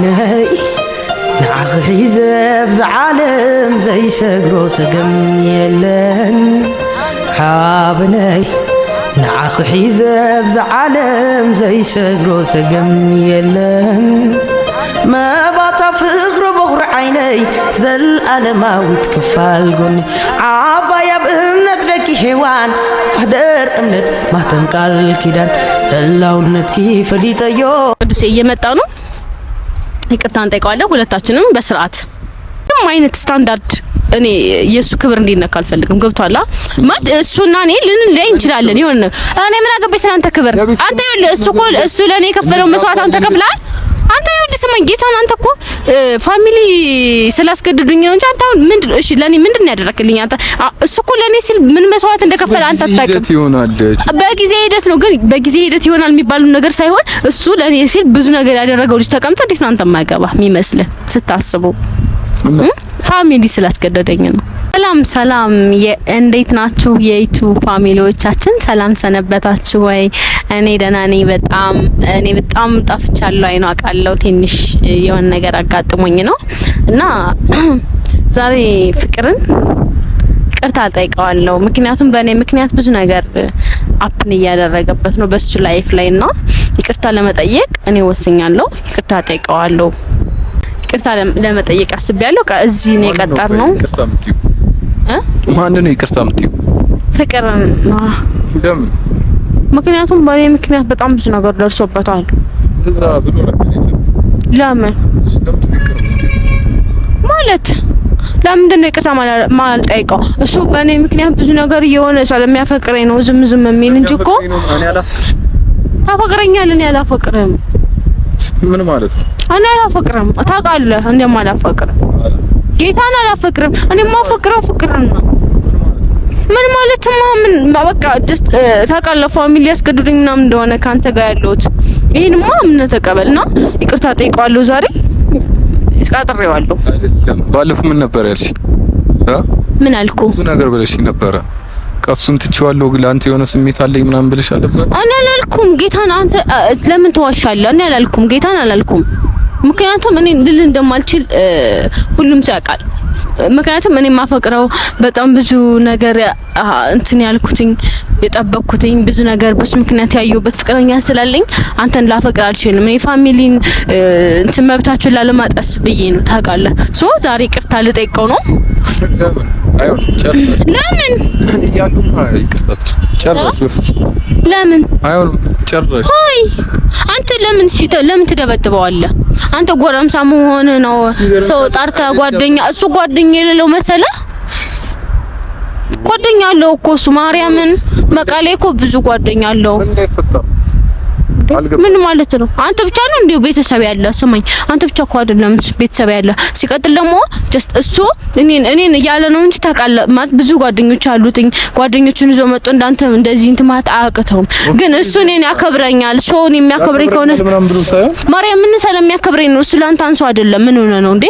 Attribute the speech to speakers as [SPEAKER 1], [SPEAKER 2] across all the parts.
[SPEAKER 1] ነይ ንዓኺ ሒዘ ብዛ ዓለም ዘይሰግሮ ፀገም የለን። ሓብነይ ንዓኺ ሒዘ ብዛ ዓለም ዘይሰግሮ ፀገም የለን። መባታ ፍቕሪ በኹሪ ዓይነይ ዘለኣለማዊት ክፋል ጎኒ ዓባይ ኣብ እምነት ደቂ ሔዋን ማሕደር እምነት ማህተም ቃል ኪዳን ህላውነትኪ ፈሊጠዮ።
[SPEAKER 2] ቅዱሴ እየመጣ ነው። ይቅርታ እንጠይቀዋለን። ሁለታችንም በስርዓት ምንም አይነት ስታንዳርድ እኔ የእሱ ክብር እንዲነካ አልፈልግም። ገብቶሃል ማለት እሱና እኔ ልንለያይ እንችላለን። ይሁን እኔ ምን አገባኝ ስለ ክብር። አንተ ይኸውልህ፣ እሱ እኮ እሱ ለእኔ የከፈለው መስዋዕት አንተ ከፍለሃል። አንተ ይኸውልህ ስማኝ ጌታን፣ አንተ እኮ family ስላስገድዱኝ ነው እንጂ አንተ አሁን ምንድን እሺ፣ ለኔ ምንድን ነው ያደረክልኝ? አንተ እሱ እኮ ለኔ ሲል ምን መስዋዕት እንደከፈለ አንተ አታውቅም። በጊዜ ሂደት ነው ግን በጊዜ ሂደት ይሆናል የሚባለው ነገር ሳይሆን እሱ ለኔ ሲል ብዙ ነገር ያደረገው ልጅ ተቀምጠ እንዴት ነው አንተ የማይገባ የሚመስልህ ስታስበው? Family ስላስገደደኝ ነው። ሰላም ሰላም፣ እንዴት ናችሁ የዩቲዩብ family ዎቻችን? ሰላም ሰነበታችሁ ወይ? እኔ ደህና ነኝ። በጣም እኔ በጣም ጠፍቻለሁ። አይኖ አውቃለሁ። ትንሽ የሆነ ነገር አጋጥሞኝ ነው እና ዛሬ ፍቅርን ይቅርታ እጠይቀዋለሁ። ምክንያቱም በእኔ ምክንያት ብዙ ነገር happen እያደረገበት ነው በሱ life ላይ እና ይቅርታ ለመጠየቅ እኔ ወስኛለሁ። ይቅርታ እጠይቀዋለሁ። ይቅርታ ለመጠየቅ አስቤያለሁ። እዚህ ነው የቀጠርነው።
[SPEAKER 3] ማን ነው ይቅርታ የምትይው?
[SPEAKER 2] ፍቅር ነው። ለምን? ምክንያቱም በእኔ ምክንያት በጣም ብዙ ነገር ደርሶበታል።
[SPEAKER 3] እንደዛ ብሎ ነገር የለም።
[SPEAKER 2] ለምን ማለት ለምንድን ነው ይቅርታ ማልጠይቀው? እሱ በእኔ ምክንያት ብዙ ነገር እየሆነ ስለሚያፈቅረኝ ነው ዝም ዝም የሚል እንጂ እኮ ታፈቅረኛለህ። እኔ አላፈቅርም።
[SPEAKER 3] ምን ማለት ነው?
[SPEAKER 2] እኔ አላፈቅርም። ታውቃለህ እንደማላፈቅርም ጌታን አላፈቅርም። እኔ የማፈቅረው ፍቅርን ነው። ምን ማለትማ ምን በቃ just ታውቃለህ፣ family ያስገድዱኝ ምናምን እንደሆነ ካንተ ጋር ያለሁት ይሄንማ እምነት ተቀበልና ይቅርታ ጠይቀዋለሁ። ዛሬ ቀጥሬዋለሁ።
[SPEAKER 3] አይደለም ባለፈው ምን ነበር ያልሽ?
[SPEAKER 2] ምን አልኩ?
[SPEAKER 3] ብዙ ነገር ብለሽ ነበረ። ቀሱን ትቼዋለሁ ግን ለአንተ የሆነ ስሜት አለኝ ምናምን ብለሽ አልነበረ?
[SPEAKER 2] እኔ አላልኩም። ጌታን አንተ ለምን ትዋሻለህ? እኔ አላልኩም። ጌታን አላልኩም። ምክንያቱም እኔ ልል እንደማልችል ሁሉም ሰው ያውቃል። ምክንያቱም እኔ የማፈቅረው በጣም ብዙ ነገር እንትን ያልኩትኝ የጠበቅኩትኝ ብዙ ነገር በሱ ምክንያት ያየሁበት ፍቅረኛ ስላለኝ አንተን ላፈቅር አልችልም። እኔ family ን እንትን መብታችሁን ላለማጠስ ብዬ ነው ታውቃለህ። So ዛሬ ይቅርታ ልጠይቀው ነው። ለምን ለምን
[SPEAKER 3] ጨራሽ
[SPEAKER 2] ሆይ አንተ ለምን እሺ፣ ለምን ትደበድበዋለህ? አንተ ጎረምሳ መሆን ነው ሰው ጠርተህ ጓደኛ እሱ ጓደኛ የሌለው መሰለህ? ጓደኛ አለው እኮ እሱ ማርያምን፣ መቀሌ እኮ ብዙ ጓደኛ አለው። ምን ማለት ነው? አንተ ብቻ ነው እንዴ ቤተሰብ ያለ? ስማኝ፣ አንተ ብቻ እኮ አይደለም ቤተሰብ ያለ። ሲቀጥል ደግሞ just እሱ እኔን እኔን እያለ ነው እንጂ ታውቃለህ፣ ማለት ብዙ ጓደኞች አሉትኝ። ጓደኞቹን ይዞ መጥቶ እንዳንተ እንደዚህ እንትን ማለት አያቅተውም። ግን እሱ እኔን ያከብረኛል። ሰው እኔን የሚያከብረኝ ከሆነ ማርያምን ስለሚያከብረኝ ነው። እሱ ለአንተ አንሶ አይደለም። ምን ሆነ ነው እንዴ?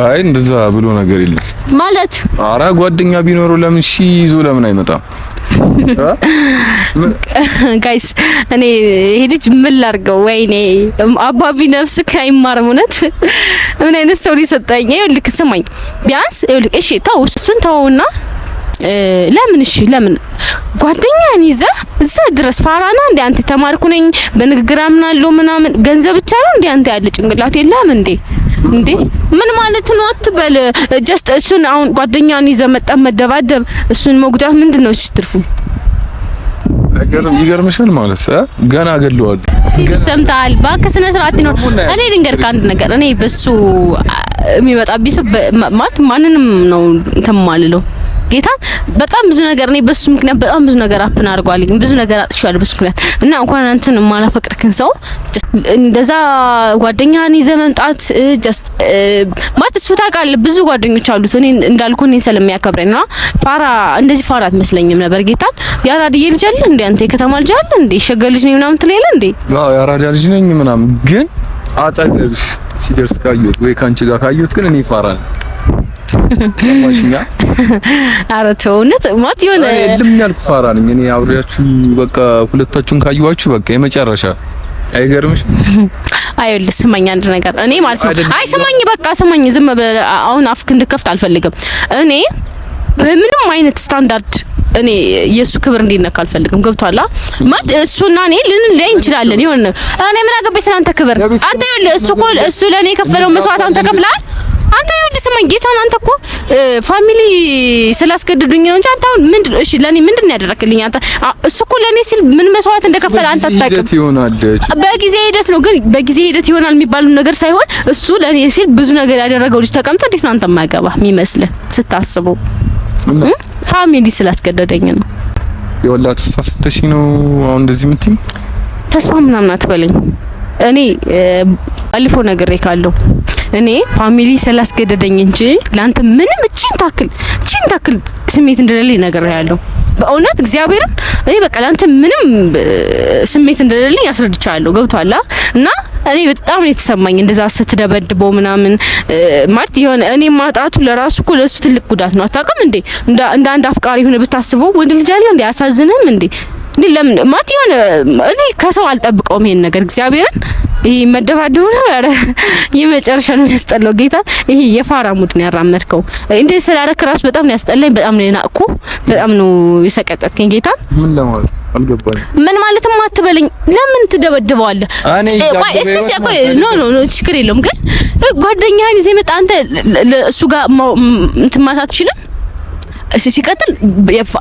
[SPEAKER 3] አይ እንደዛ ብሎ ነገር የለም
[SPEAKER 2] ማለት።
[SPEAKER 3] አረ ጓደኛ ቢኖረው ለምን ሺ ይዞ ለምን አይመጣም?
[SPEAKER 2] Guys እኔ ይሄ ልጅ ምን ላድርገው? ወይኔ አባቢ ነፍስ አይማርም። እውነት ምን አይነት ሰው ሊሰጠኝ? ይኸውልህ ስማኝ፣ ቢያንስ ይኸውልህ፣ እሺ ተው፣ እሱን ተውና ለምን እሺ ለምን ጓደኛህን ይዘህ እዛ ድረስ ፋራና እንዴ? አንተ ተማርኩ ነኝ በንግግር አምናለሁ ምናምን ገንዘብ ብቻ ነው እንዴ አንተ ያለ ጭንቅላት የለም እንዴ? እንዴ ምን ማለት ነው አትበል። Just እሱን አሁን ጓደኛህን ይዘህ መጣህ መደባደብ፣ እሱን መጉዳት ምንድን ነው? እሺ ትርፉ
[SPEAKER 3] ይገርምሻል ማለት ገና ገለዋለሁ
[SPEAKER 2] ሲሉ ሰምተሃል። እባክህ ስነ ስርዓት ይኖር። እኔ ልንገርህ አንድ ነገር፣ እኔ በሱ የሚመጣብኝ ሰው ማለት ማንንም ነው እንትን የማልለው ጌታ በጣም ብዙ ነገር እኔ በሱ ምክንያት በጣም ብዙ ነገር happen አድርጓልኝ ብዙ ነገር አጥቻለሁ በሱ ምክንያት እና እንኳን አንተን የማላፈቅርክን ሰው እንደዛ ጓደኛህን ይዘህ መምጣት just ማለት እሱ ታውቃለህ፣ ብዙ ጓደኞች አሉት። እኔ እንዳልኩ እኔን ስለሚያከብረኝ ነው። ፋራ እንደዚህ ፋራ አትመስለኝም ነበር። ጌታን የአራድዬ ልጅ አለ እንዴ አንተ የከተማ ልጅ አለ እንዴ ሸገር ልጅ ነኝ ምናምን ትላለህ እንዴ?
[SPEAKER 3] አዎ የአራዳ ልጅ ነኝ ምናምን፣ ግን አጠገብሽ ሲደርስ ካየሁት ወይ ካንቺ ጋር ካየሁት ግን እኔ ፋራ ነኝ። ሰማሽኛ?
[SPEAKER 2] ኧረ ተው እውነት ማለት የሆነ
[SPEAKER 3] እልም ያልኩ ፋራ ነኝ እኔ። አብሬያችሁ በቃ ሁለታችሁን ካየኋችሁ በቃ የመጨረሻ አይገርምሽ?
[SPEAKER 2] አይወል ስማኝ፣ አንድ ነገር እኔ ማለት ነው። አይ ስማኝ፣ በቃ ስማኝ። ዝም ብለህ አሁን አፍክ እንድከፍት አልፈልግም። እኔ በምንም አይነት ስታንዳርድ እኔ የእሱ ክብር እንዲነካ አልፈልግም። ገብቶሃል ማለት እሱና እኔ ልንለያይ እንችላለን። ይሁን እኔ ምን አገባኝ ስለ አንተ ክብር። አንተ ይኸውልህ፣ እሱ እኮ እሱ ለእኔ የከፈለው መስዋዕት አንተ ከፍለሃል። አንተ ይኸውልህ ስማኝ ጌታን፣ አንተ እኮ family ስላስገድዱኝ ነው እንጂ አንተ አሁን ምንድን እሺ፣ ለኔ ምንድን ነው ያደረክልኝ? አንተ እሱ እኮ ለኔ ሲል ምን መስዋዕት እንደከፈለ አንተ አታውቅም። በጊዜ ሂደት ነው ግን በጊዜ ሂደት ይሆናል የሚባለው ነገር ሳይሆን እሱ ለኔ ሲል ብዙ ነገር ያደረገው ልጅ ተቀምጠ እንዴት ነው አንተ የማይገባ የሚመስልህ ስታስበው? family ስላስገደደኝ ነው።
[SPEAKER 3] የወላ ተስፋ ስትሽ ነው አሁን እንደዚህ የምትይኝ?
[SPEAKER 2] ተስፋ ምናምን አትበለኝ። እኔ አልፎ ነግሬ ካለው እኔ family ስላስገደደኝ እንጂ ላንተ ምንም እቺን ታክል እቺን ታክል ስሜት እንደሌለኝ ነግሬሃለሁ። በእውነት እግዚአብሔርን እኔ በቃ ላንተ ምንም ስሜት እንደሌለኝ አስረድቻለሁ። ገብቶሃል? እና እኔ በጣም ነው የተሰማኝ እንደዛ ስትደበድበው ምናምን ማለት የሆነ እኔ ማጣቱ ለራሱ እኮ ለሱ ትልቅ ጉዳት ነው። አታውቅም እንዴ? እንደ አንድ አፍቃሪ ሆነ ብታስበው ወንድ ልጅ አለ እንዴ? አያሳዝንም እንዴ? እንዴ ለምን ማለት የሆነ እኔ ከሰው አልጠብቀውም ይሄን ነገር እግዚአብሔርን። ይሄ መደባደቡ ነው። ኧረ የመጨረሻ ነው የሚያስጠላው። ጌታ ይሄ የፋራ mood ነው ያራመድከው። እንዴ ስላረክ ራሱ በጣም ነው ያስጠላኝ። በጣም ነው የናቅኩ። በጣም ነው የሰቀጠጥከኝ። ጌታ
[SPEAKER 3] ምን ለማለት አልገባኝም።
[SPEAKER 2] ምን ማለትም አትበለኝ። ለምን ትደበድበዋለህ? ቆይ እስቲ ቆይ፣ no no no ችግር የለውም ግን ጓደኛህን ይዘህ መጣ አንተ እሱ ጋር እንትን ማለት አትችልም። ሲቀጥል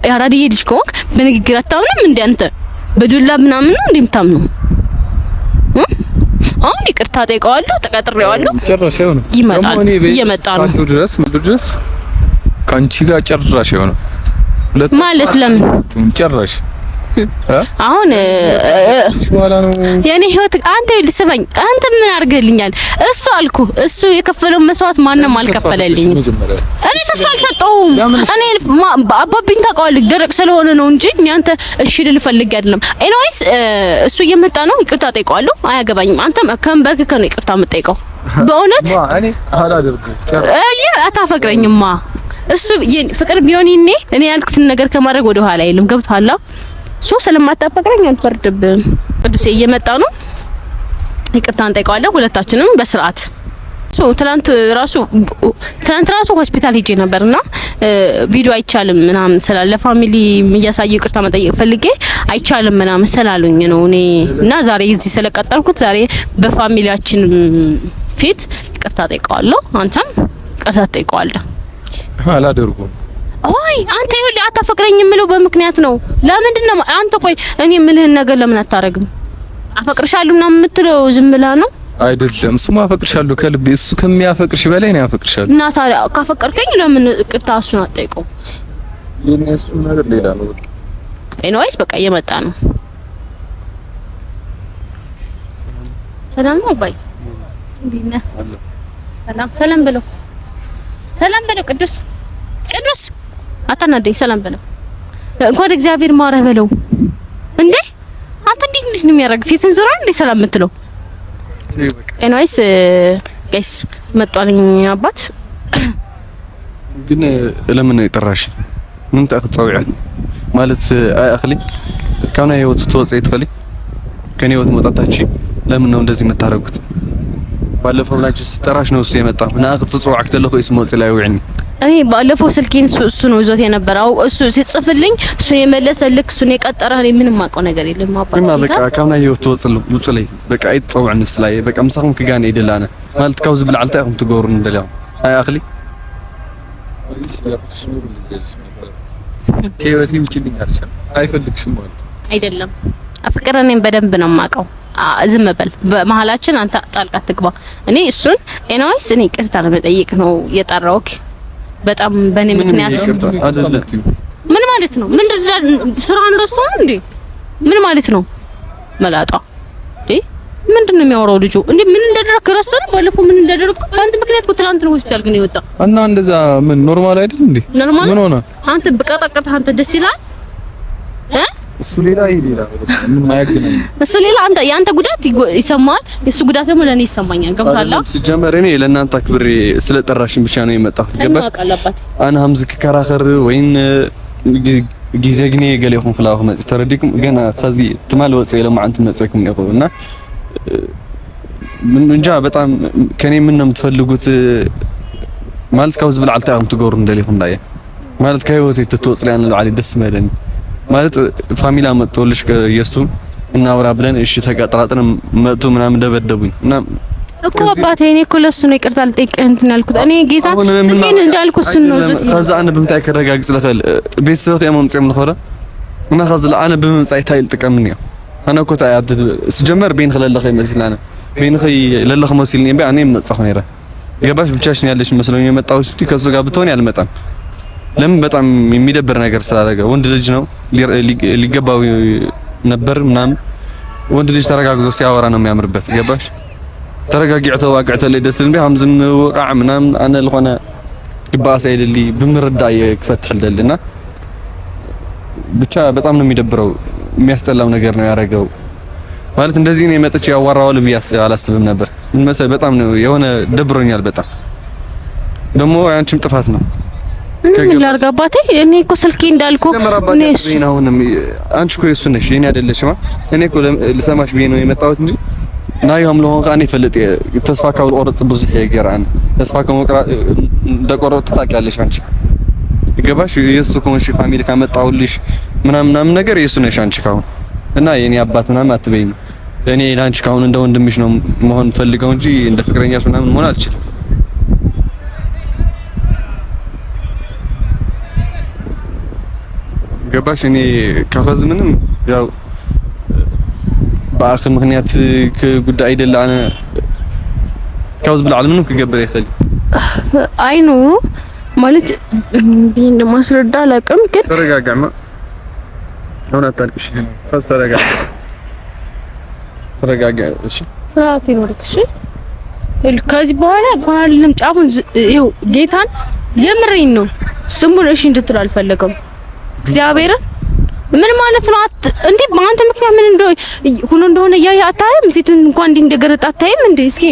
[SPEAKER 2] የአራድዬ ልጅ ከሆንክ በንግግር አታምንም እንዴ? አንተ በዱላ ምናምን ነው እንዴ የምታምነው? አሁን ይቅርታ ጠይቀዋለሁ፣ ተቀጥሬዋለሁ።
[SPEAKER 3] ጭራሽ አይሆንም።
[SPEAKER 2] ይመጣል፣ እየመጣ ነው
[SPEAKER 3] ድረስ ድረስ ከአንቺ ጋር ጭራሽ አይሆንም
[SPEAKER 2] ማለት ለምን
[SPEAKER 3] ጭራሽ
[SPEAKER 2] አሁን የኔ ህይወት አንተ ስማኝ፣ አንተ ምን አድርገልኛል? እሱ አልኩ እሱ የከፈለው መስዋዕት ማንም አልከፈለልኝም። እኔ ተስፋ አልሰጠሁም። እኔ አባብኝ ታውቀዋለህ፣ ደረቅ ስለሆነ ነው እንጂ አንተ እሺ ልል ፈልጌ አይደለም። anyways እሱ እየመጣ ነው፣ ይቅርታ ጠይቀዋለሁ። አያገባኝም። አንተም ከንበርክከህ ነው ይቅርታ የምጠይቀው። በእውነት
[SPEAKER 3] እኔ አላደርግም።
[SPEAKER 2] አታፈቅረኝማ። እሱ ፍቅር ቢሆን ይኔ እኔ ያልኩትን ነገር ከማድረግ ወደ ኋላ አይልም። ገብቶሃል? so ስለማታፈቅረኝ አልፈርድብህም። ቅዱሴ እየመጣ ነው፣ ይቅርታ እንጠይቀዋለን። ሁለታችንም በስርዓት so ትላንት ራሱ ሆስፒታል ሄጄ ነበርና ቪዲዮ አይቻልም ምናምን ስላለ family እያሳየ ይቅርታ መጠየቅ ፈልጌ አይቻልም ምናምን ስላሉኝ ነው እኔ እና ዛሬ እዚህ ስለቀጠልኩት ዛሬ በ family ያችን ፊት ይቅርታ ጠይቀዋለሁ። አንተም ይቅርታ ትጠይቀዋለህ።
[SPEAKER 3] አላደርጉም።
[SPEAKER 2] ኦይ አንተ ይኸውልህ አታፈቅረኝ የምለው በምክንያት ነው። ለምንድን ነው አንተ? ቆይ እኔ የምልህን ነገር ለምን አታረግም? አፈቅርሻለሁ ምናምን የምትለው ዝም ብለህ ነው
[SPEAKER 3] አይደለም? እሱማ አፈቅርሻለሁ ከልቤ። እሱ ከሚያፈቅርሽ በላይ ነው ያፈቅርሻለሁ።
[SPEAKER 2] እና ታዲያ ካፈቀርከኝ ለምን ይቅርታ እሱን አትጠይቀው?
[SPEAKER 3] የኔ እሱ ነገር ሌላ ነው። በቃ
[SPEAKER 2] anyways በቃ እየመጣ ነው። ሰላም ነው አባይ፣ እንዴት ነህ? ሰላም ሰላም በለው፣ ሰላም በለው። ቅዱስ ቅዱስ አታናደኝ። ሰላም በለው። እንኳን እግዚአብሔር ማረህ በለው። እንዴ አንተ እንዴት እንዴት ነው የሚያደርግ? ፊትን ዞራ እንዴ ሰላም የምትለው? anyways guys መጧልኝ አባት
[SPEAKER 4] ግን ለምን የጠራሽ? ምን ተፀውዐ ማለት አይ ኣኽሊ ካብ ናይ ህይወት ትወፅእ ትኽእሊ ከኔ ህይወት መውጣታች ለምን ነው እንደዚህ የምታደርጉት? ባለፈው ላንቺ ስጠራሽ ነው እሱ የመጣ እና ክትፅውዕ ክተለኹ እዩ ስመፅእ ላይ ውዕኒ
[SPEAKER 2] እኔ ባለፈው ስልኬን እሱ ነው ይዞት የነበረው። እሱ ሲጽፍልኝ እሱን የመለሰልክ እሱን የቀጠረህ እኔ ምንም አውቀው ነገር የለም። አባት
[SPEAKER 4] እና በቃ ካብ ናይ ህይወት ትወፅእ ውፅለይ በቃ ኣይትፀውዕኒ ስላይ በቃ ምሳኹም ክጋነ ይደላነ ማለት ካብዚ ብላዕሊ እንታይ ኢኹም ትገብሩ ንደልያ ኣይ ኣኽሊ
[SPEAKER 3] ከህይወቴ ውጪልኝ አልሻለሁ። አይፈልግሽም ማለት
[SPEAKER 2] አይደለም። ፍቅር እኔም በደንብ ነው የማውቀው። ዝም በል በመሀላችን አንተ ጣልቃ ትግባ። እኔ እሱን anyways እኔ ይቅርታ ለመጠየቅ ነው የጠራሁት። በጣም በእኔ ምክንያት ምን ማለት ነው? ምን ስራን ረስቶ ነው እንዴ? ምን ማለት ነው? መላጣ እንዴ ምንድን ነው የሚያወራው ልጁ? እንዴ ምን እንዳደረክ ረስቶ ነው? ባለፈው ምን እንዳደረክ በአንተ ምክንያት እኮ ትናንት ነው ሆስፒታል ግን የወጣ
[SPEAKER 3] እና እንደዛ ምን normal አይደል እንዴ?
[SPEAKER 2] normal
[SPEAKER 3] ምን ሆነ?
[SPEAKER 2] አንተ በቀጠቀጥህ አንተ ደስ ይላል እ
[SPEAKER 3] እሱ ሌላ ይሄ ሌላ ምን አያገናኝም።
[SPEAKER 2] እሱ ሌላ አንተ ያንተ ጉዳት ይሰማል፣ የሱ ጉዳት ደግሞ ለኔ ይሰማኛል። ገብቶሃል?
[SPEAKER 4] ሲጀመር እኔ ለእናንተ አክብሬ ስለጠራሽኝ ብቻ ነው የመጣሁት። ገባሽ? ኣነ ከምዚ ክከራኸር ወይን ግዜ ግኔ ገሌኹም ክላኹ መፅእ ተረዲኩም ገና ከዚ ትማል ወፅእ ኢሎም መዓንቲ መፅእኩም ኢኹም እና እንጃ በጣም ከኔ ምን ነው የምትፈልጉት ማለት ካብዚ ብላዕሊ እንታይ ኢኹም ትገብሩ እንደሊኹም ዳየ ማለት ከህይወተይ ተትወፅሊ ኣነ ልባዕለይ ደስ መለኒ ማለት ፋሚላ መጥቶልሽ የሱ እናውራ ብለን እሺ ተቀጥራጥረን መጡ ምናምን ደበደቡኝ እና
[SPEAKER 2] እኮ አባቴ እኔ እኮ ለእሱ ነው ይቅርታ ልጠይቅህ እንትን ያልኩት። እኔ ጌታ ስልኬን እንዳልኩ እሱን ነው ዝት
[SPEAKER 4] ከዛ ኣነ ብምንታይ ከረጋግፅ ዝኽእል ቤተሰብ እዮም መምፅኦም ንኸረ እና ከዚ ኣነ ብምምፃእ እንታይ ልጥቀምኒ እዮ ኣነ እኮ እንታይ ስጀመር ቤንኺ ለለኸ ይመስል ኣነ ቤንኺ ለለኸ መሲልኒ እምበ ኣነ መጻኹ ነይረ ገባሽ ብቻሽን ያለሽ መስሎኝ የመጣሁት እንጂ ከሱ ጋር ብትሆን ያልመጣም። ለምን በጣም የሚደብር ነገር ስላደረገ ወንድ ልጅ ነው ሊገባው ነበር ምናምን። ወንድ ልጅ ተረጋግዞ ሲያወራ ነው የሚያምርበት። ገባሽ ተረጋጊዕ ተዋቅዕ ተለይ ደስ እንቢ ከምዚ ምውቃዕ ምናምን ኣነ ዝኾነ ክበኣስ ኣይደሊ ብምርዳእ እየ ክፈትሕ ልደሊ እና ብቻ በጣም ነው የሚደብረው። የሚያስጠላው ነገር ነው ያደረገው። ማለት እንደዚህ ነው የመጥቼ ያዋራዋል ብዬ አላስብም ነበር። ምን መሰለህ በጣም ነው የሆነ ደብሮኛል። በጣም ደግሞ ያንቺም ጥፋት ነው።
[SPEAKER 2] ምን ላድርግ አባቴ? እኔ እኮ ስልኬ እንዳልኩ
[SPEAKER 4] እኔ እሱ አሁንም አንቺ እኮ የእሱ ነሽ የኔ አይደለሽማ። እኔ እኮ ልሰማሽ ብዬ ነው የመጣሁት እንጂ ናዮም ለሆን ቃኔ ይፈልጥ ተስፋ ካብ ቆረጥ ብዙሕ የገር ኣነ ተስፋ እንደቆረጡ ታውቂያለሽ አንቺ ገባሽ? የእሱ ከሆንሽ family ካመጣሁልሽ ምናምን ምናምን ነገር የእሱ ነሽ አንቺ ካሁን እና የኔ አባት ምናምን አትበይኝ። እኔ ለአንቺ ካሁን እንደ ወንድምሽ ነው መሆን ፈልገው እንጂ እንደ ፍቅረኛሽ ምናምን መሆን አልችልም። ገባሽ? እኔ ከኸዚ ምንም ያው በኣኺ ምክንያት ክጉዳእ ይደሊ ኣነ ካብዚ ብላዕሊ ምንም ክገብር ኣይኽእል።
[SPEAKER 2] አይኑ ማለት እንደማስረዳ አላውቅም፣ ግን
[SPEAKER 4] ተረጋጋማ። አሁን አታልቅሽ። ፈስ ተረጋጋ፣ ተረጋጋ። እሺ
[SPEAKER 2] ስርዓት ይኖርክ። እሺ ከዚህ በኋላ እንኳን አይደለም ጫፉን ይኸው ጌታን የምሬን ነው ስሙን እሺ እንድትል አልፈለገም። እግዚአብሔርን ምን ማለት ነው? እንዴ በአንተ ምክንያት ምን እንደሆነ ሆኖ እንደሆነ እያየህ አታይም? ፊቱን እንኳን እንዲህ እንደገረጣ አታይም እንዴ? እስኪ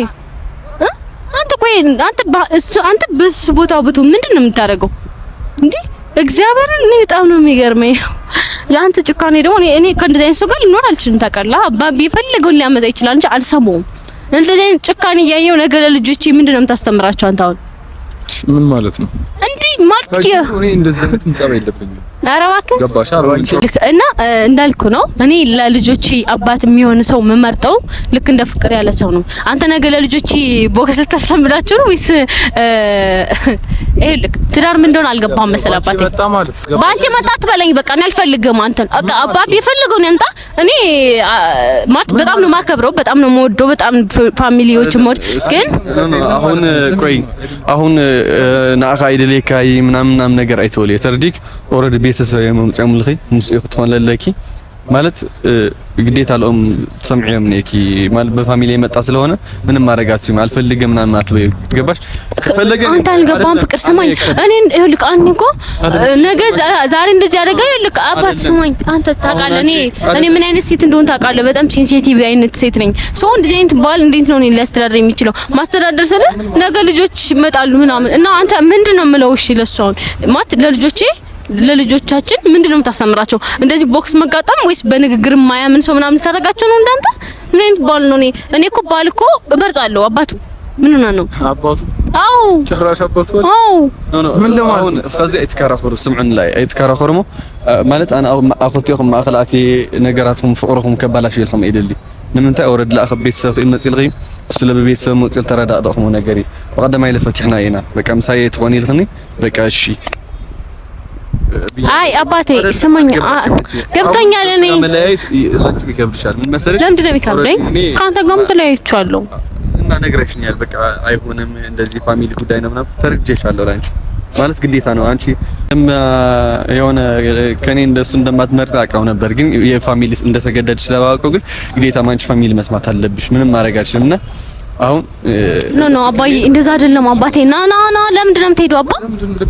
[SPEAKER 2] አንተ ቆይ አንተ እሱ አንተ በሱ ቦታው ብትሆን ምንድን ነው የምታደርገው እንዴ? እግዚአብሔርን እኔ በጣም ነው የሚገርመኝ የአንተ ጭካኔ ደግሞ። እኔ ከእንደዚህ አይነት ሰው ጋር ልኖር አልችልም። ታውቃለህ፣ አባቢ የፈለገውን ሊያመጣ ይችላል እንጂ አልሰማውም። እንደዚህ አይነት ጭካኔ እያየሁ ነገ ለልጆቼ ምንድን ነው የምታስተምራቸው አንተ አሁን?
[SPEAKER 3] ምን ማለት ነው
[SPEAKER 2] እንዴ? ማለት
[SPEAKER 3] እኔ እንደዚህ አይነት ጸባይ የለብኝም።
[SPEAKER 2] ኧረ እባክህ እና እንዳልኩ ነው። እኔ ለልጆቼ አባት የሚሆን ሰው የምመርጠው ልክ እንደ ፍቅር ያለ ሰው ነው። አንተ ነገ ለልጆቼ ቦክስ ልታስለምዳቸው ነው ወይስ? ይሄ ልክ ትዳር ምን እንደሆነ አልገባህም መሰለህ አባቴ። በአንቺ መጣ አትበለኝ። በቃ እኔ አልፈልግም አንተን። አባቢ የፈለገውን ያምጣ። እኔ ማለት በጣም ነው የማከብረው፣ በጣም ነው የምወደው፣ በጣም family ዎች የምወድ ግን
[SPEAKER 4] አሁን ቆይ አሁን ንኣኻ ኣይደለየካይ ምናምን ምናምን ነገር ኣይትበልዮ ተረዲክ already ቤተሰብ የመምፅኦም ልኺ ምስኡ ክትኾን ለለኪ ማለት ግዴታ ለኦም ትሰምዕዮም ነኪ ማለት በ family የመጣ ስለሆነ ምንም ማድረግ አትችይም። አልፈልግም ምናምን አትበይ። ገባሽ?
[SPEAKER 2] ፈለገ አንተ አልገባህም። ፍቅር ስማኝ፣ እኔን ይኸውልህ፣ አንተ እኮ ነገ ዛሬ እንደዚህ አደረገ። ይኸውልህ አባት ስማኝ፣ አንተ ታውቃለህ፣ እኔ ምን አይነት ሴት እንደሆን ታውቃለህ። በጣም sensitive አይነት ሴት ነኝ። ሰው እንደዚህ አይነት ባል እንዴት ነው እኔን ሊያስተዳድር የሚችለው? ማስተዳደር ስለ ነገ ልጆች ይመጣሉ ምናምን እና አንተ ምንድን ነው የምለው? እሺ ለእሱ አሁን ማለት ለልጆቼ ለልጆቻችን ምንድነው የምታስተምራቸው? እንደዚህ ቦክስ መጋጠም ወይስ በንግግር የማያምን ሰው ምናምን ልታደርጋቸው ነው? እንዳንተ ምን አይነት ባል ነው? እኔ እኮ ባል እኮ እበርጣለሁ። አባቱ ምን ሆነ ነው
[SPEAKER 3] አባቱ?
[SPEAKER 2] አዎ
[SPEAKER 3] ጭራሽ አባቱ።
[SPEAKER 2] አዎ
[SPEAKER 3] ምን ለማለት ነው?
[SPEAKER 4] ከዚ ኣይትከራኸሩ ስምዑን ላይ ኣይትከራኸሩ ሞ ማለት ኣነ ኣኽልቲኹም ማእኸላቲ ነገራትኩም ፍቅርኩም ከባላሽ ኢልኩም ኣይደሊ ንምንታይ already ለኣኸ ቤተሰብ መፂ ልኺ እሱ ለበቤተሰብ መፂ ተረዳእደኹም ነገር እዩ ብቀዳማይ ለፈቲሕና ኢና በቃ ምሳየ ትኾኒ ኢልክኒ በቃ እሺ
[SPEAKER 2] አይ አባቴ ስማኝ፣ ገብቶኛል። እኔ
[SPEAKER 4] መለያየት ላንቺ ይከብድሻል። ምን መሰለሽ፣
[SPEAKER 2] ለምንድን ነው የሚከብደኝ? ከአንተ ጋርም ተለያይቻለሁ
[SPEAKER 4] እና ነግረሽኛል። በቃ አይሆንም፣ እንደዚህ family ጉዳይ ነው ምናምን ተርጄሻለሁ። ላንቺ ማለት ግዴታ ነው። አንቺ የሆነ ከኔ እንደሱ እንደማትመርጥ አውቀው ነበር፣ ግን የ family እንደተገደድሽ ስለባውቀው ግን ግዴታ አንቺ family መስማት አለብሽ። ምንም ማድረግ አልችልም እና አሁን
[SPEAKER 2] no no አባዬ እንደዛ አይደለም አባቴ። ና ና ና፣ ለምንድን ነው የምትሄደው? አባ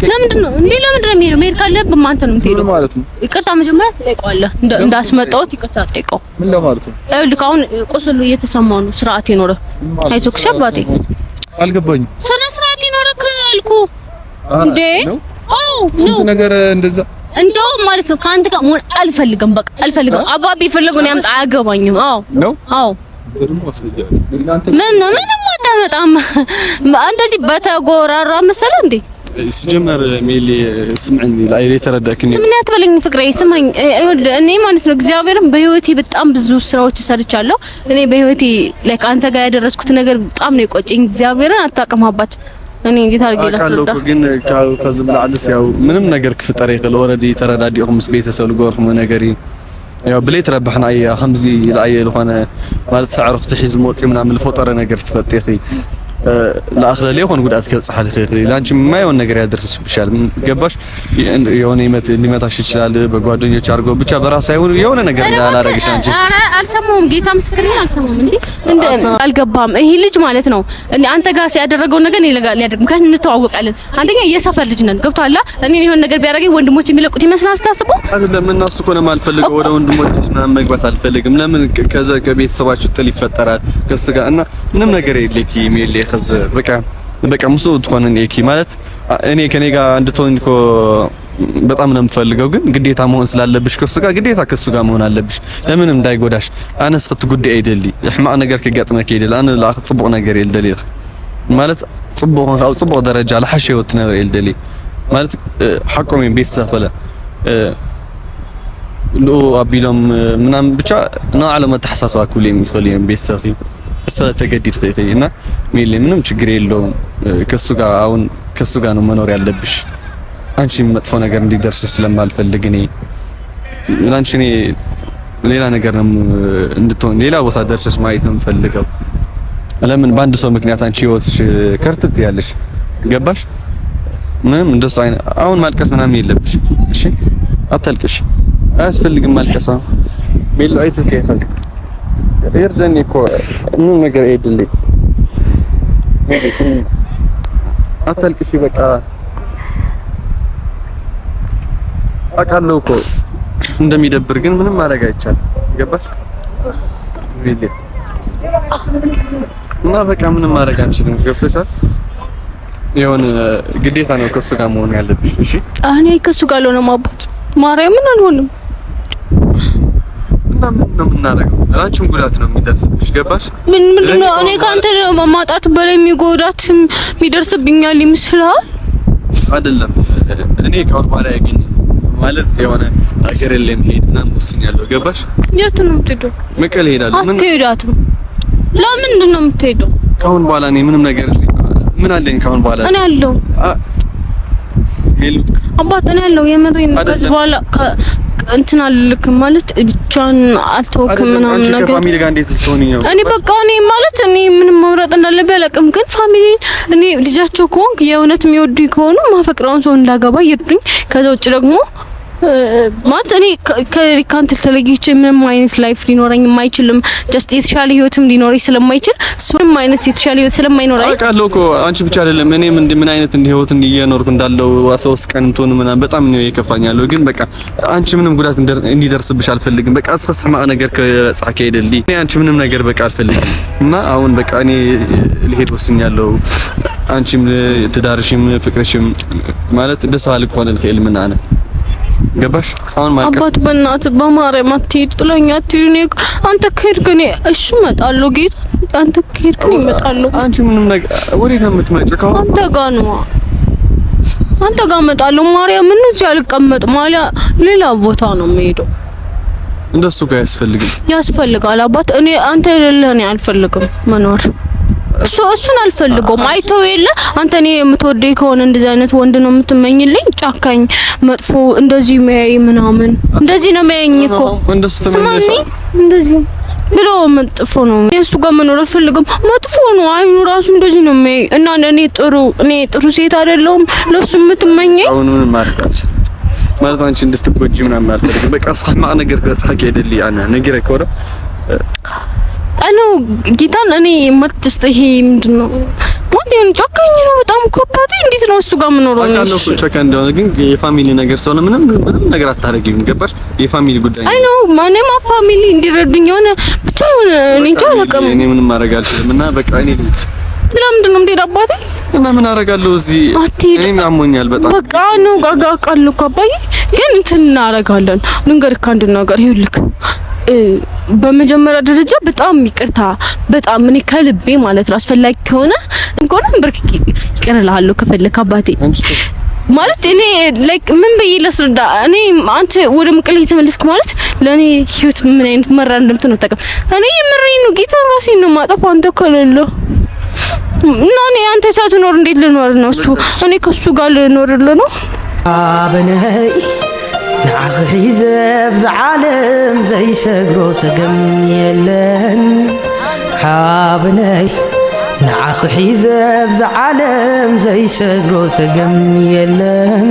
[SPEAKER 2] ለምንድን ነው እንዴ? ለምንድን ነው የምሄደው? መሄድ ካለብህ አንተ ነው የምትሄደው
[SPEAKER 3] ማለት ነው።
[SPEAKER 2] ይቅርታ መጀመሪያ ትጠይቀዋለህ። እንዳስመጣሁት ይቅርታ ትጠይቀው።
[SPEAKER 3] ምን ለማለት ነው?
[SPEAKER 2] ይኸውልህ አሁን ቁስሉ እየተሰማው ነው። ስርዓት ይኖርህ። አይዞህ አባቴ።
[SPEAKER 3] አልገባኝም።
[SPEAKER 2] ስነ ስርዓት ይኖርህ አልኩህ እንዴ። አዎ
[SPEAKER 3] ስንት ነገር እንደዛ
[SPEAKER 2] እንደውም ማለት ነው ከአንተ ጋር መሆን አልፈልግም። በቃ አልፈልግም። አባቤ የፈለገውን ያምጣ፣ አያገባኝም። አዎ
[SPEAKER 3] ነው።
[SPEAKER 2] አዎ ምን ምንም አታመጣም። እንደዚህ በተጎራራ መሰለህ እንዴ?
[SPEAKER 4] ሲጀመር ሜሊ ስምዕኒ ላይ የተረዳክኝ
[SPEAKER 2] ስምዕኒ አትበለኝ ፍቅሬ፣ ስማኝ እኔ ማለት ነው እግዚአብሔርን በህይወቴ በጣም ብዙ ስራዎች ሰርቻለሁ። እኔ በህይወቴ like አንተ ጋር ያደረስኩት ነገር በጣም ነው የቆጨኝ። እግዚአብሔርን አታውቅም አባት እኔ እንዴት አድርጌ ላስረዳ?
[SPEAKER 4] ግን ከዚ ብላዕልስ ያው ምንም ነገር ክፍጠር ይኽእል already ተረዳዲእኹም ምስ ቤተሰብ ዝገበርኩሞ ነገር እዩ ያው ብለይ ትረብሕና እያ ከምዚ ለኣየ ዝኾነ ማለት ኣዕሩኽቲ ሒዙ መውፅኢ ምናምን ዝፈጠረ ነገር ትፈልጢ ኢኺ ለአኽለለ የሆነ ጉዳት ከብጽሓል ይኽእል ላንቺ የማይሆን ነገር ያደርስብሻል። ገባሽ? የሆነ ሊመታሽ ይችላል በጓደኞች አድርጎ ብቻ በራሱ አይሆን የሆነ ነገር እንዳላረግሽ አንቺ።
[SPEAKER 2] ኧረ አልሰማሁም፣ ጌታ ምስክሬን አልሰማሁም። እንዴ እንደ አልገባም ይሄ ልጅ ማለት ነው። እኔ አንተ ጋር ሲያደረገው ነገር እኔ ሊያደርግ ምክንያቱም እንተዋወቃለን። አንደኛ የሰፈር ልጅ ነን፣ ገብቶሃል? እኔ የሆነ ነገር ቢያደርገኝ ወንድሞች የሚለቁት ይመስላል ስታስበው።
[SPEAKER 4] አይደለም እና እሱ እኮ ነው የማልፈልገው። ወደ ወንድሞችሽ ምናምን መግባት አልፈልግም። ለምን ከዛ ከቤተሰባችሁ ጥል ይፈጠራል ከሱ ጋር እና ምንም ነገር የለኪ ሜሌ በቃ በቃ ምስ ትኾነን እኪ ማለት እኔ ከኔ ጋር እንድትሆን እኮ በጣም ነው የምፈልገው፣ ግን ግዴታ መሆን ስላለብሽ ከሱ ጋር ግዴታ ከሱ ጋር መሆን አለብሽ። ለምን እንዳይጎዳሽ ኣነስ ክትጉዳይ ኣይደሊ ሕማቅ ነገር ክገጥመክ ይደሊ ኣነ ለኣኽ ጽቡቅ ነገር የልደሊ ማለት ጽቡቅ ኣብ ጽቡቅ ደረጃ ዝሓሸ ህይወት ትነብር የልደሊ ማለት ሓቆም እዮም ቤተሰብ ኮለ ልኡ ኣቢሎም ምናምን ብቻ ንባዕሎም ኣተሓሳስባ ክብሉ እዮም ይኽእሉ እዮም ቤተሰብ ስለተገዲድ እና ሜሊ ምንም ችግር የለውም። ከሱ ጋር አሁን ከሱ ጋር ነው መኖር ያለብሽ። አንቺ መጥፎ ነገር እንዲደርስ ስለማልፈልግ እኔ ላንቺ እኔ ሌላ ነገር ነው እንድትሆን ሌላ ቦታ ደርሰሽ ማየት ነው የምፈልገው። ለምን በአንድ ሰው ምክንያት አንቺ ህይወትሽ ከርትት ያለሽ ገባሽ? ምንም እንደሱ አይነት አሁን ማልቀስ ምናምን የለብሽ። እሺ አታልቅሽ፣ አያስፈልግም ማልቀስ። ሜሉ አይተህ ከይፈዝ ይርደኝ እኮ ምንም ነገር አይደለም። አታልቅሽ፣ በቃ አውቃለሁ እኮ እንደሚደብር፣ ግን ምንም ማድረግ አይቻልም። ገባሽ? እና በቃ ምንም ማድረግ አንችልም። ገብቶሻል? የሆነ ግዴታ ነው ከሱ ጋር መሆን ያለብሽ። እሺ
[SPEAKER 2] እኔ ከሱ ጋር አልሆነም አባት፣ ማርያምን አልሆንም።
[SPEAKER 4] እና ምን ነው የምናደርገው? አንቺም ጉዳት ነው የሚደርስብሽ። ገባሽ?
[SPEAKER 2] ምን ምንድን ነው እኔ ከአንተ ማጣት በላይ የሚጎዳት የሚደርስብኛል ይመስልሃል?
[SPEAKER 4] አይደለም እኔ ከአሁን በኋላ ያገኘ ማለት የሆነ ሀገር ለመሄድ ምናምን ወስኛለሁ። ገባሽ?
[SPEAKER 2] የት ነው የምትሄደው?
[SPEAKER 4] መቀሌ እሄዳለሁ።
[SPEAKER 2] ምን አትሄዳትም? ለምንድን ነው የምትሄደው?
[SPEAKER 4] ከአሁን በኋላ እኔ ምንም ነገር እዚህ ምን አለኝ? ከአሁን በኋላ
[SPEAKER 2] እኔ አለሁ
[SPEAKER 4] ሜሉ
[SPEAKER 2] አባት፣ እኔ አለሁ። የምሬን ነው። ከዚህ በኋላ እንትን አልልክም ማለት ብቻን አልተወክም ምናምን ነገር።
[SPEAKER 4] ከ family ጋር እንዴት ልትሆኚ ነው?
[SPEAKER 2] እኔ በቃ እኔ ማለት እኔ ምንም መምረጥ እንዳለብኝ አላውቅም፣ ግን family እኔ ልጃቸው ከሆንክ የእውነት የሚወዱኝ ከሆኑ ማፈቅረውን ሰው እንዳገባ ይርዱኝ። ከዛ ውጭ ደግሞ ማለት እኔ ከአንተ ተለይቼ ምንም አይነት life ሊኖረኝ የማይችልም። just የተሻለ ህይወትም ሊኖረኝ ስለማይችል ምንም አይነት የተሻለ ህይወት ስለማይኖረኝ
[SPEAKER 4] አውቃለሁ እኮ አንቺ ብቻ አይደለም እኔም እንደ ምን አይነት እንደ ህይወት እየኖርኩ እንዳለው 13 ቀን እንትሆን ምናምን በጣም ነው የከፋኛለሁ። ግን በቃ አንቺ ምንም ጉዳት እንዲደርስብሽ አልፈልግም። በቃ እስከ ሕማቅ ነገር ከጻከ አይደል እኔ አንቺ ምንም ነገር በቃ አልፈልግም። እና አሁን በቃ እኔ ልሄድ ወስኛለሁ። አንቺም ትዳርሽም ፍቅርሽም ማለት ደስ ባልክ ሆነ ልክእል ምን አነ ገባሽ? አሁን ማልቀስ
[SPEAKER 2] አባት፣ በእናትህ በማርያም አትሂድ፣ ጥለኛ አትሂድ። እኔ አንተ ከሄድክ እኔ እሺ እመጣለሁ። ጌታ አንተ ከሄድክ እኔ እመጣለሁ።
[SPEAKER 4] አንቺ ምንም ነገር ወዴት ነው የምትመጪው? ከአሁን
[SPEAKER 2] አንተ ጋር ነው፣ አንተ ጋር እመጣለሁ። ማርያምን እዚህ አልቀመጥም። አለ ሌላ ቦታ ነው የምሄደው።
[SPEAKER 4] እንደሱ ጋር አያስፈልግም።
[SPEAKER 2] ያስፈልጋል አባት። እኔ አንተ የሌለህ እኔ አልፈልግም መኖር እሱን አልፈልገውም። አይተው የለ አንተ እኔ የምትወደኝ ከሆነ እንደዚህ አይነት ወንድ ነው የምትመኝልኝ? ጫካኝ፣ መጥፎ እንደዚህ የሚያይ ምናምን እንደዚህ ነው የሚያየኝ እኮ ስማኒ፣ እንደዚህ ብሎ መጥፎ ነው። እሱ ጋር መኖር አልፈልግም። መጥፎ ነው። አይኑ ራሱ እንደዚህ ነው የሚያይ እና እኔ ጥሩ ሴት አይደለሁም ለሱ የምትመኘኝ።
[SPEAKER 4] አሁን ምንም ማድረግ አልችልም ማለት አንቺ እንድትጎጂ ምናምን አልፈልግም። በቃ እስከ ነገር ከጻቂ አይደል ያና ነገር ከሆነ
[SPEAKER 2] ነው ጌታን እኔ ማለት ይሄ ምንድን ነው ማለት ይሁን ጨካኝ ነው በጣም እኮ አባቴ። እንዴት ነው እሱ ጋር የምኖረው?
[SPEAKER 4] ነው እኮ ጨካኝ እንደሆነ ግን የ family ነገር ስለሆነ ምንም ምንም ነገር አታደርጊም። ገባሽ? የ family ጉዳይ
[SPEAKER 2] አይ ነው ማንም family እንዲረዱኝ የሆነ ብቻ የሆነ እኔ እንጃ አላውቅም።
[SPEAKER 4] እኔ ምንም ማድረግ አልችልም እና በቃ እኔ ልሂድ።
[SPEAKER 2] ለምንድን ነው የምትሄድ አባቴ?
[SPEAKER 4] እና ምን አደርጋለሁ እዚህ እኔም አሞኛል በጣም
[SPEAKER 2] በቃ ነው አውቃለሁ እኮ አባዬ። ግን እንትን እናደርጋለን። ልንገርህ አንድ ነገር ይኸውልህ በመጀመሪያ ደረጃ በጣም ይቅርታ፣ በጣም እኔ ከልቤ ማለት ነው። አስፈላጊ ከሆነ እንኳን ብርክ ይቅር እልሃለሁ ከፈለክ አባቴ ማለት እኔ like ምን ብዬ ላስረዳ? እኔ አንተ ወደ መቀሌ የተመለስክ ማለት ለእኔ ህይወት ምን አይነት መራር እንደምትሆን አታውቅም። እኔ የምሬን ነው ጌታ፣ ራሴን ነው የማጠፋው አንተ ከሌለ እና እኔ አንተ ሳትኖር እንዴት ልኖር ነው? እሱ እኔ ከሱ ጋር ልኖርልህ ነው።
[SPEAKER 1] ኣበነይ ንዓኺ ሒዘ ብዛ ዓለም ዘይሰግሮ ፀገም የለን። ሓበነይ ንዓኺ ሒዘ ብዛ ዓለም ዘይሰግሮ ፀገም የለን።